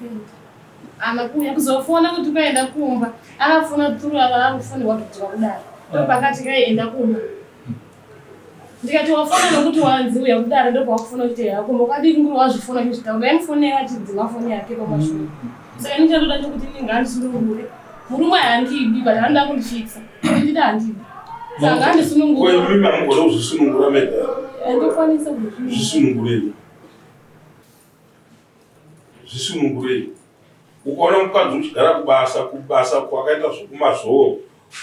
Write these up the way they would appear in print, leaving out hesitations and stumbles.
20. Ana kuuya kuzofona kuti ukaenda kumba. Akafona through akakufonera watodzoka kudare. Ndopakati kai enda kumba. Ndikati wafona nokuti wanzi uya kudare ndopawakufona kuti eya kumba ukadii kunguri wazvifona uchizvitaura. Ndaimufonera achidzima foni yake pamashure. Saka ini chandoda chekuti ini ngaandisunungure. Murume handidi but anoda kundifikisa. Ndida handidi. Saka ngaandisunungure. Ko imi hamugone kuzvisunungura mega? Ndokwanisa kuzvisunungura. Zvisunungurei. Zvisunungurei. Ukaona mukadzi uchigara kubasa, kubasa kwakaita zvokumazoo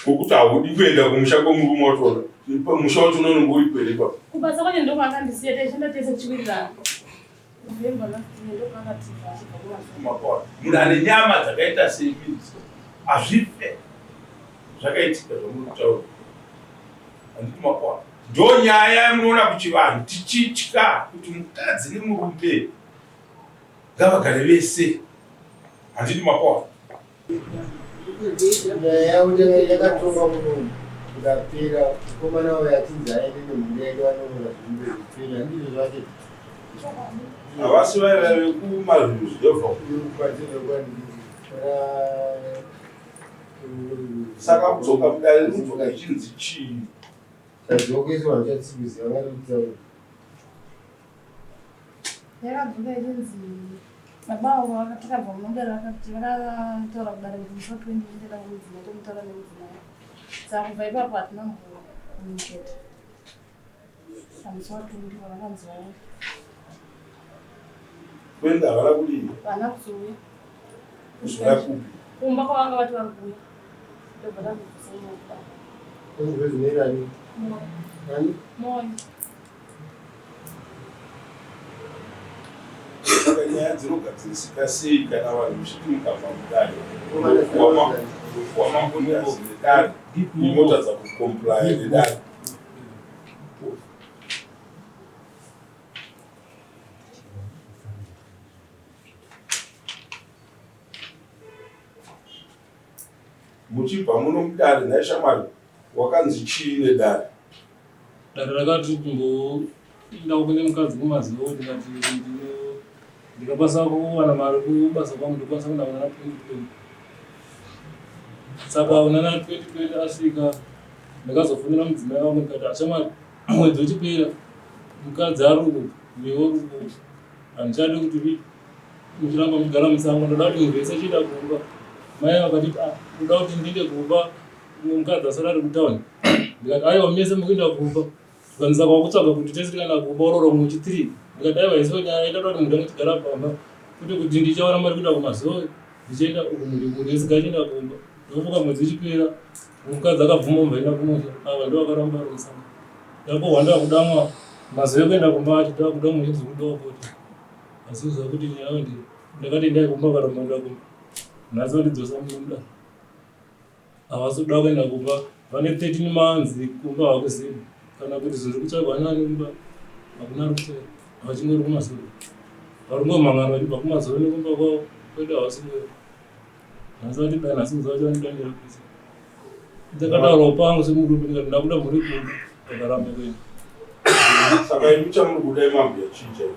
kwokuti haudi kuenda kumusha kwemurume wacho, musha wacho unonenge uri kwere ipapo. Kubasa kwacho ndokwakandisiya taishanda tese tichiwirirana. November last year ndokwakatibva achibva kumazoo. Munhu ane nyama dzakaita semi hazvife zvakaitika zvamuri kutaura. Handiti makona. Ndonyaya yamunoona kuchivanhu tichitya kuti mukadzi nemurume ngavagare vese. Handiti makona. Nyaya yavo yakatongwa munomu ikapera, mukomana uyo achinzi aende nemhuri yake vanoona zvimbe zvipera, handizvo zvake. Havasi vaiva vekumaruzevha. Saka kudzoka kudare rinodzoka ichinzi chii? Chadzoka isu vanhu chatisi kuziva vanotitaura. Yakadzoka ichinzi baba avo takabva munodare vakati vakataura kudare kuti musi wa 20 ndienda kumudzimai tonotaura nemudzimai. Saka kubva ipapo hatina kumbomucheta. Pamusi wa 20 vakakanzi vauya. Kuenda havana kudii? Havana kuzouya. Kuzouya kupi? Kumba kwavanga vati vari kuuya. Ndobva tazobvisa imwe kudare. Moyo. Moyo. Saka nyaya dzinogadzirisika sei kana vanhu muchiti mukabva mudare kuwa makondazi nedare imotadza kukomplaya nedare? Muchibva muno mudare nhai shamwari, wakanzi chii nedare? Dare rakati kumboenda kune mukadzi kumazivo, ndikati ndikakwanisa kuwana mari kubasa kwangu ndokwanisa kuenda kunana 2020. Saka unana 2020 asvika, ndakazofonera mudzimai wangu ndikati, ashamwari, mwedzi uchipera mukadzi ari uku newe uri uku, handichadi kuti muchiramba muchigara musango, ndoda kuti munhu wese achienda kumba. Mai vakati, ah, ndoda kuti ndiende kumba, mukadzi asara ari kutauni. Ndikati, aiwa, mese mukuenda kumba. Tukanisa kwakutsvaga kuti tese tikaenda kumba uroro muchi 3. Ndikati, aiwa, isiwo nyaya inoda kuti munhu ange achigara pamba, kwete kuti ndichawana mari kuenda kumazoe ndichienda uku, munhu wese ngachienda kumba. Ndofunga mwedzi uchipera mukadzi akabvuma mbaenda kumusha, ava ndo vakaramba vari musango. Ndakohwa ndakudamwa mazuva ekuenda kumba acho, ndakuda mwedzi kudawo kuti asi uziva kuti nyaya ndi ndakati endai kumba, vakaramba kuenda kumba. Nhasi vandidzosa muno mudare, havasi kuda kuenda kumba, vane 13 months kumba hakuzivi kana kuti zvinhu zviri kutsvagwa nani kumba, hakuna ari kutsvaga, vachingori kumasoro, vari kungomhangana vachibva kumasoro nekumba kwavo kwedu, havasi kuuya. Nhasi vandida, nhasi muzuva vacho vandidanira kuisa. Ndakataurawo pangu semurume ndikati ndakuda mhuri kumba, vakaramba kuenda. Saka imi chamuri kuda imambuya chii chaizvo?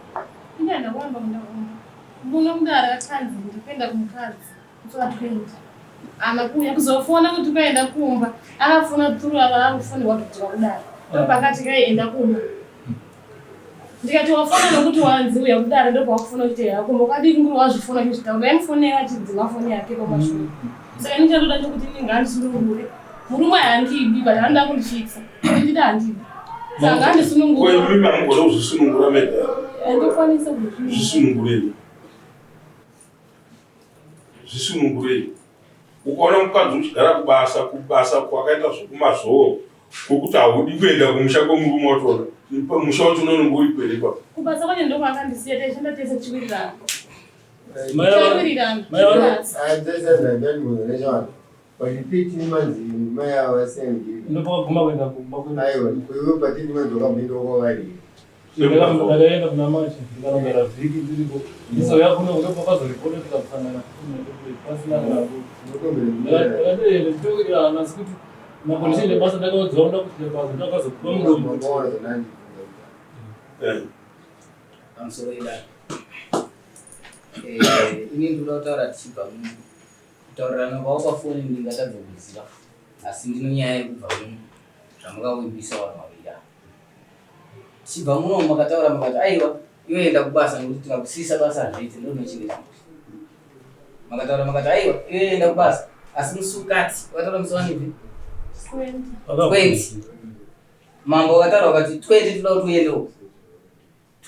Ini handina kuramba kuenda kumba. Muno mudare vakanzi ndikuenda kumukadzi musi wa 20. Ana kuuya kuzofona kuti ukaenda kumba. Akafona through akakufonera watodzoka kudare. Ndopakati kai enda kumba. Ndikati wafona nokuti wanzi uya kudare ndopawakufona kuti eya kumba, ukadii kunguri wazvifona uchizvitaura. Ndaimufonera achidzima foni yake pamashure. Saka ini chandoda chekuti ini ngaandisunungure. Murume handidi but anoda kundifikisa. Ndida handidi. Saka ngaandisunungure. Ko imi hamugone kuzvisunungura mega? Ndokwanisa kuzvisunungura. Zvisunungurei. Zvisunungurei. Ukaona mukadzi uchigara kubasa, kubasa kwakaita zvokumazoo kwokuti haudi kuenda kumusha kwemurume wacho, musha wacho unonenge uri kwere ipapo. Kubasa kwacho ndokwakandisiya taishanda tese tichiwirirana. Mai Taiwirirana. Mai ava vasiyangiri. Ndopakaguma kuenda kumba kwedu. Aiwa, iwe patini manzi wakamboenda kwavari. Ndakaenda kuna Machi, ndikanogara vhiki ndiriko, ndizouya kuno ndopakazoripota tikasangana pasina navo. Ndakatoenda tichiwirirana, asi kuti macondition ebasa ndakaudzwa kuda kusvika basa ndakazopiwa muromo kuti Eh. Pamusoro idare. Eh, ini ndinoda kutaura tichibva kutaurirana kwavo pafoni ndingatadza kuziva asi ndino nyaya yekubva muno zvamakavimbisa vanhu vaviri ava tichibva muno makataura makati aiwa iwe enda kubasa nekuti tikakusiyisa basa hazviiti ndonochengeta makataura makati aiwa iwe enda kubasa asi musukati wakataura musi wanivi 20 mambo wakataura wakati 20 toda kuti uende uko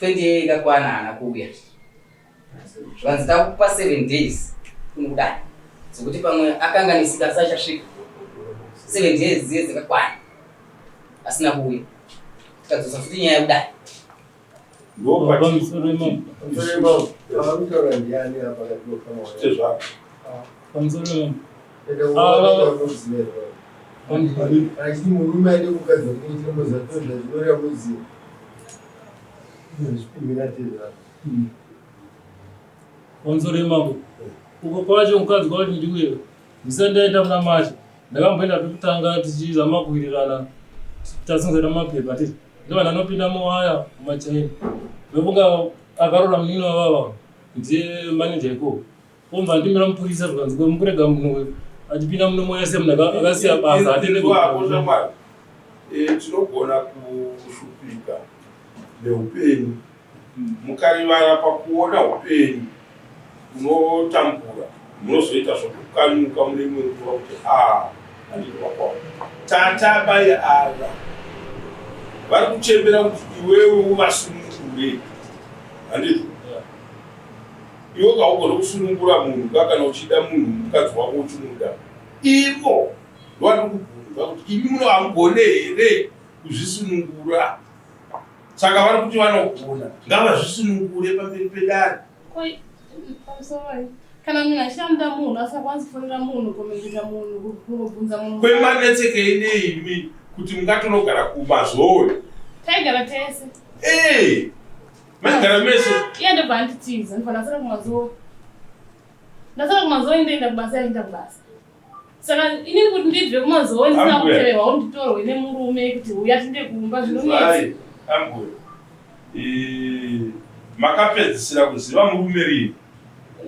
20 ikakwana haana kuuya zvikanzi takupa 7 days kunokudai dzekuti pamwe akanganisika asi achasvika 7 days dziye dzakakwana asina kuuya tikadzosa futi nyaya yekudai Achiti murume aide kukadzi wake chinoreva muziva Pamusoro yemambo uko kwacho mukadzi kwacho ndiuye ndisati ndaenda kuna macho ndakamboenda pekutanga tichizama kuwirirana tasunzana mapepa titi ndovanhu anopinda muwaya mumachaina ndofunga akarora munin'ina wavava ndiye manager ikoko Komba ndimira mupurisa zvikanzi ko mukurega munhu uyu achipinda muno moya semunhu akasiya basa atende kwako shamwari. Eh, tinogona kushupika neupenyu mukarivara pakuona upenyu unotambura munozoita zvokukanyuka mune imwe nguva kuti a ah, handidi wakwao tata bai ava vari kuchembera kuti iwewe uvasunungure handiti Iwe kaugone kusunungura munhu ka kana uchida munhu mukadzi wako uchimuda. Ivo ndovandiri kubvunza kuti imi muno hamugone here kuzvisunungura? Saka vari kuti vanogona ngavazvisunungure pamberi pedare. Kana munhu achida munhu asakwanisi kufonera munhu komendita munhu kungobvunza munhu. Kwemanetsekei neimi kuti mungatonogara kumazowe? Taigara tese. Eh. Maigara mese. Iye ndobva anditiza, ndobva ndasara kumazuva. Ndasara kumazuva ndoenda kubasa aenda kubasa. Saka inini kuti ndibve kumazuva ndisina kuteverwa kuti nditorwe nemurume kuti uya tinde kumba zvinonetsa. Ambuya. Eh, makapedzisira kuziva murume rini?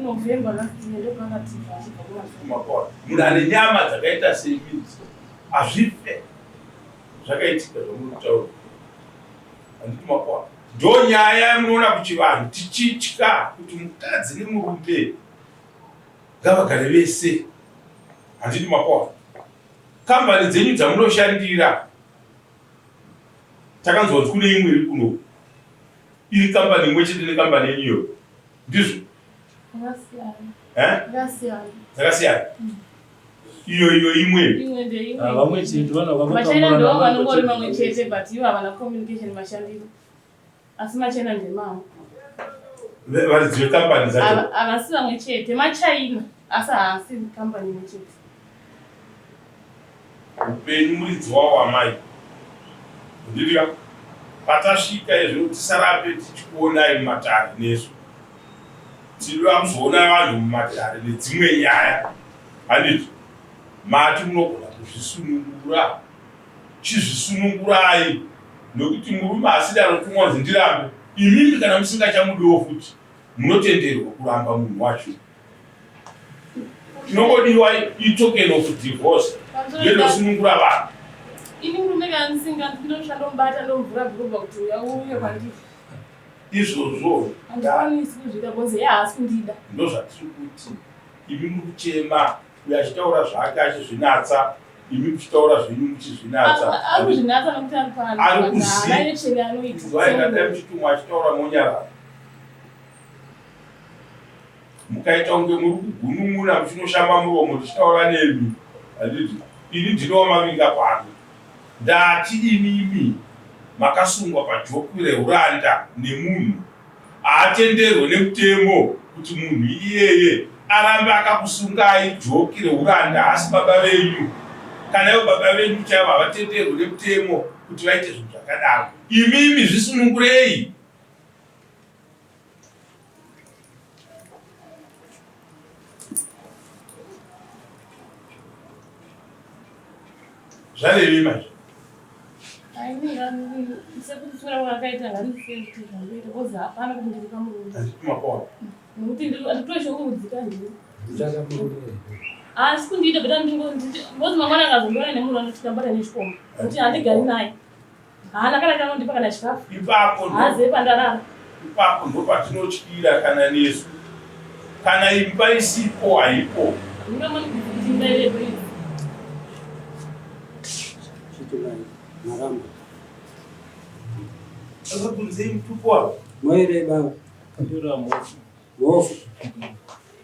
November last year ndopakatiza achibva kumazuva. Munhu ane nyama dzakaita seimidzi hazvife zvakaitika zvamuri kutaura. Handiti makona. Ndonyaya yamunoona kuchivanhu tichitya kuti mukadzi nemurume ngavagare vese. Handiti makona. Kambani dzenyu dzamunoshandira takanzwa kuti kune imwe iri kuno iri kambani imwe chete nekambani yenyu iyoyo ndizvo dzakasiyana iyo iyo imwe imwe ndeimwe ah, vamwe chete vanhu machena ndo vanongori mamwe chete but ivo havana communication mashandiro asi machena ndemamwe varidzi vekambani dzacho havasi vamwe chete machina asi haasi kambani imwe chete Upenyu muridzi wawo amai. Ndiriya patasvika izvo tisarambe tichikuonai mumatare nesu. Tinoda kuzoona vanhu mumatare nedzimwe nyaya. Handiti mati munogona kuzvisunungura. Chizvisunungurai nekuti murume asiri anotumwa kunzi ndirambe. Imimi kana musingachamudiwo futi munotenderwa kuramba munhu wacho. Chinongodiwa itoken of divorce ndinosunungura vanhu. Ini murume kana ndisinga ndinoshanda mubata ndomvura bhurugwa kuti uya uuye kwandiri. Izvozvo handikwanisi kuzviita because iye haasi kundida. Ndozvatiri kuti imi muri kuchema uyo achitaura zvake achizvinatsa imi muchitaura zvenyu muchizvinatsa. Ari kuzvinatsa nokuti ari pano. Ari kuziva. Dai muchitumwa achitaura monyarara. Mukaita kunge muri kugunun'una muchinoshama muromo tichitaura nemi handiti ini ndini wamavinga pano ndati imimi makasungwa pajokwi reuranda nemunhu haatenderwe nemutemo kuti munhu iyeye arambe akakusungai joki reuranda haasi baba venyu kana ivo baba venyu chaivo havatenderwe nemutemo kuti vaite zvinhu zvakadaro imimi zvisunungurei Zvarevei manje? Nokuti nditoshungurudzika ndini. Asi kundiita beta ndingonditi ngozi mangwana akazondiona nemunhu anotitambara nechikomba. Kuti handigari naye. Haana kana chanondipa kana chikafu. Ipapo haazive pandarara. Ipapo ndopatinotyira kana nesu. Kana imba isipo haipo. Ndingamanikuti kuti imba ivepo iyi. Chitumai maramba. Akabvunzei mutupo wako? Moire baba. Ndira mhofu. Mhofu.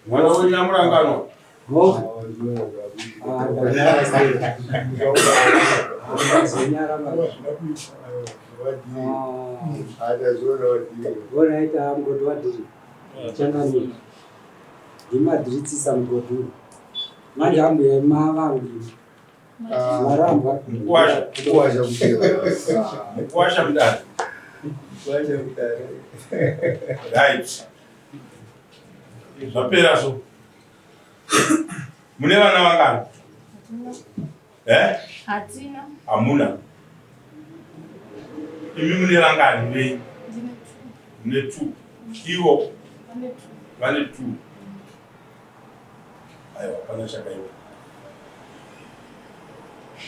Mwana wenyu amuranganwa? Mhofu. Ah, ndanyara sei. Ndazonyara baba. Ah. Alright, ah, mugodhi wadhiri. Changamire. Ndimadhiritsisa mugodhi uyu. Manje ambuya mavangu. Marambwa. Mukwasha. Mukwasha kutera. Mukwasha mudare. Mukwasha mudare. Right. Zvapera so. Mune vana vangani? Eh? Hatina. Hamuna. Imi mune vangani venyu? Mune two. Ivo vane two. Aiwa, hapana chakaipa.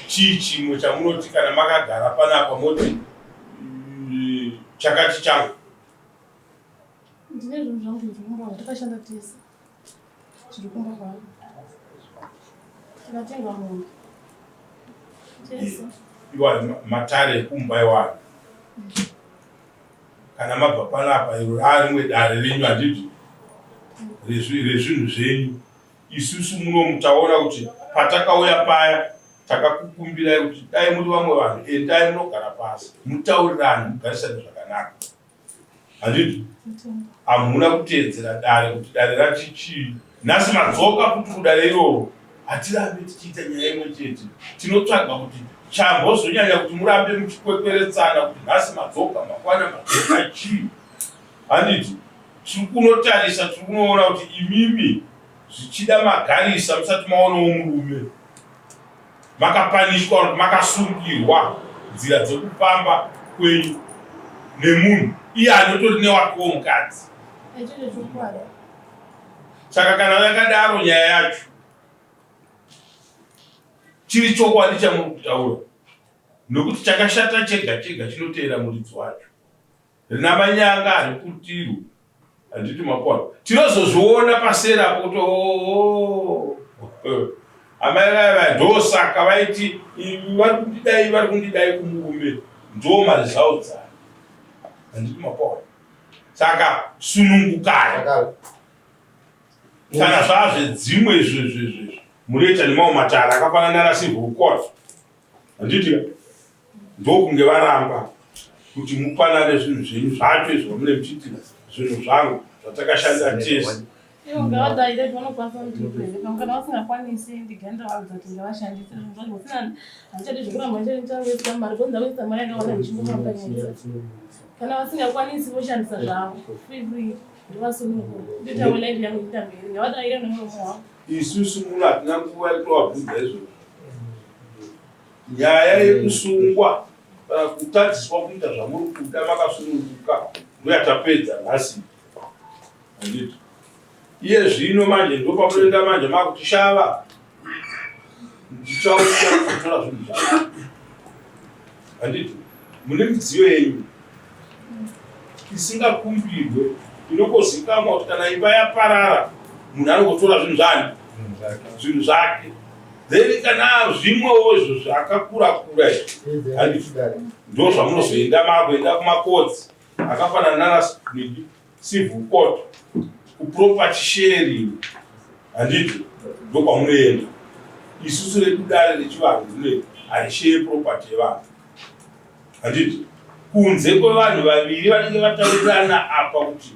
Chii chimwe chamunoti kana makagara panapa moti chakati changu? Ndine zvinhu zvangu zviri kumba zvatakashanda tese zviri kumba kwangu. Takatenga mombe tese. Iwayo matare ekumba iwayo. Kana mabva panapa iro raarimwe dare renyu handiti rezvinhu zvenyu. Isusu muno mutaona kuti patakauya paya takakukumbirai kuti dai muri vamwe vanhu endai munogara pasi mutaurirane mugarisane zvakanaka. Handiti hamuna kuteedzera dare kuti dare rati chii. Nhasi madzoka futi kudare iroro hatirambe tichiita nyaya imwe chete. Tinotsvaga kuti chambozonyanya kuti murambe muchikwekweretsana kuti nhasi madzoka mangwana madzoka chii. Handiti tiri kunotarisa tiri kunoona kuti imimi zvichida magarisa musati maonawo murume. Makapanishwa kuti makasungirwa nzira dzekufamba kwenyu nemunhu iye anotori newakewo mukadzi. Saka kana yakadaro nyaya yacho chiri chokwadi chamuri kutaura nokuti chakashata chega chega chinoteera muridzi wacho. Rina manyanga hariputirwi handiti makona tinozozviona paseri apo kuti oh, oh. Amai vaya vaya ndosaka vaiti vari kundidai vari kundidai kumurume ndo maresults ayo handiti makona saka sunungukai kana zvazvedzimwe izvezvezvezvo munoita nemamwe matare akafanana nacivil court Handiti ndokunge varamba kuti mupanane zvinhu zvenyu zvacho izvo vamune muchiti zvinhu zvangu zvatakashanda tese. Ivo ngavadaire kuti vanokwanisa kuti kana vasingakwanisi ndiganda vaudza kuti ngavashandise zvinhu zvacho vasina handichadi zvekuramba ndichawesta mari because ndawesta mari yakawanda ndichingomapanyadza kana vasingakwanisi voshandisa zvavo free free ndovasunungura ndoitawo life yangu ichiita mberi ngavadaire nemuromo wavo. Isusu muno hatina nguva yekutovabvunza izvozvo. Nyaya yekusungwa kana kutadziswa kuita zvamuri kuda makasununguka ndoyatapedza nhasi. Handiti? Iye zvino manje ndopamunoenda manje makuti shava ndichauya kutora zvinhu zvako. Handiti? Mune midziyo yenyu isingakumbirwe inongozikamwa kuti kana imba yaparara munhu anongotora zvinhu zvani zvinhu zvake then kana zvimwewo izvo zvakakura kura izvi handiti ndo zvamunozoenda makuenda kumakodzi akafanana nana civil court kuproperty sharing handiti ndokwamunoenda isusu redu dare rechivanhu rine harisheye property yevanhu handiti kunze kwevanhu vaviri vanenge vataurirana apa kuti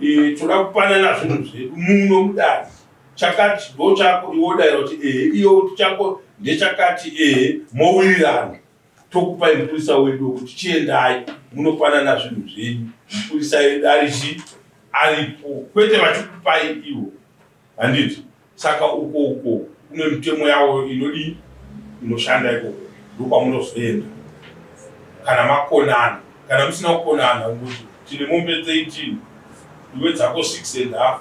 e, toda kupanana zvinhu zvedu muno mudare chakati ndo chako iwe wodaira kuti ehe iwe kuti chako ndechakati ehe mowirirana tokupai mupurisa wedu wekuti chiendai munopanana zvinhu zvenyu mupurisa edu arichi aripo kwete vachikupai ivo handiti saka uko uko kune mitemo yawo inodii inoshanda ikoko ndokwamunozoenda kana makonana kana musina kukonana ngokuti tine mombe 13 iwe dzako 6 and half.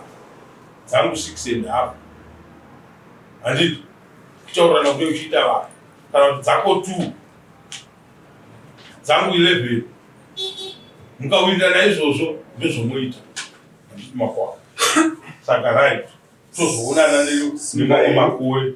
Dzangu 6 and half, handiti? Kutaurirana kune kuchiita vanhu, kana kuti dzako 2, dzangu 11. Mukawirirana izvozvo, ndozvomoita, handiti? Makwa saka, right, tozoonana nemamwe makore.